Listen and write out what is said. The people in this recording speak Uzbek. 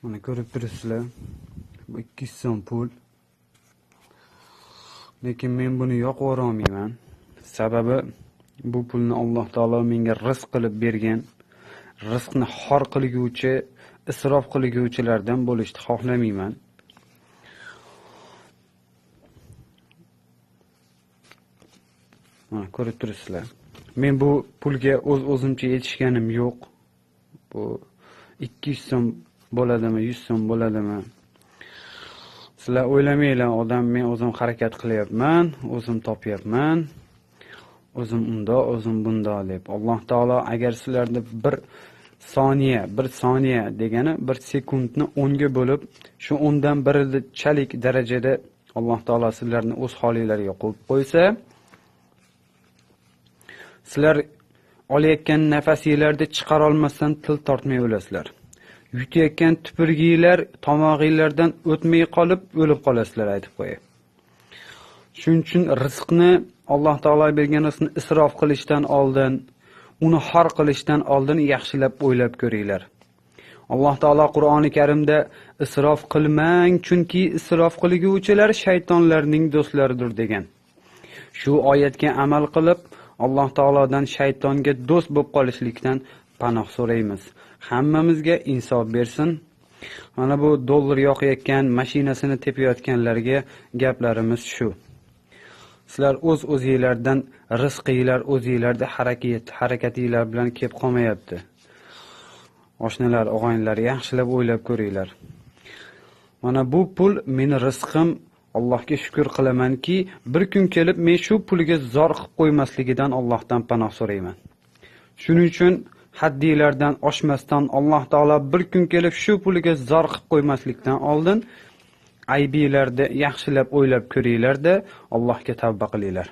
Mana ko'rib turibsizlar. Bu 200 so'm pul. Lekin men buni yoqib yuborolmayman. Sababi bu pulni Alloh taolo menga rizq qilib bergan. Rizqni xor qilguvchi, isrof qilguvchilardan bo'lishni xohlamayman. Mana ko'rib turibsizlar. Men bu pulga o'z-o'zimcha yetishganim yo'q. Bu 200 so'm bo'ladimi, 100 so'm bo'ladimi? Sizlar o'ylamanglar, odam men o'zim harakat qilyapman, o'zim topyapman, o'zim unda, o'zim bunda deb. Alloh taolo agar sizlarni bir soniya, bir soniya degani bir sekundni 10 ga bo'lib, shu 10 dan birichalik darajada Alloh taolo sizlarni o'z holinglarga qo'yib qo'ysa, sizlar olayotgan nafasinglarni chiqara olmasdan til tortmay o'lasizlar. Yutayotgan tupurginglar tomog'inglardan o'tmay qolib o'lib qolasizlar, aytib qo'yay. Shuning uchun rizqni, Alloh taolo bergan rizqni isrof qilishdan oldin, uni xor qilishdan oldin yaxshilab o'ylab ko'ringlar. Alloh taolo Qur'oni Karimda isrof qilmang, chunki isrof qilguvchilar shaytonlarning do'stlaridir degan. Shu oyatga amal qilib, Alloh taolodan shaytonga do'st bo'lib qolishlikdan panoh so'raymiz. Hammamizga insof bersin. Mana bu dollar yoqayotgan, mashinasini tepayotganlarga gaplarimiz shu. Sizlar o'z-o'zinglardan rizqinglar o'zinglarda harakatinglar bilan kelib qolmayapti. Oshnalar, og'aynilar, yaxshilab o'ylab ko'ringlar. Mana bu pul meni rizqim. Allohga shukr qilamanki, bir kun kelib men shu pulga zor qilib qo'ymasligidan Allohdan panoh so'rayman. Shuning uchun haddinglardan oshmasdan Alloh taolo bir kun kelib shu pulga zor qilib qo'ymaslikdan oldin aybinglarni yaxshilab o'ylab ko'ringlar-da, Allohga tavba qilinglar.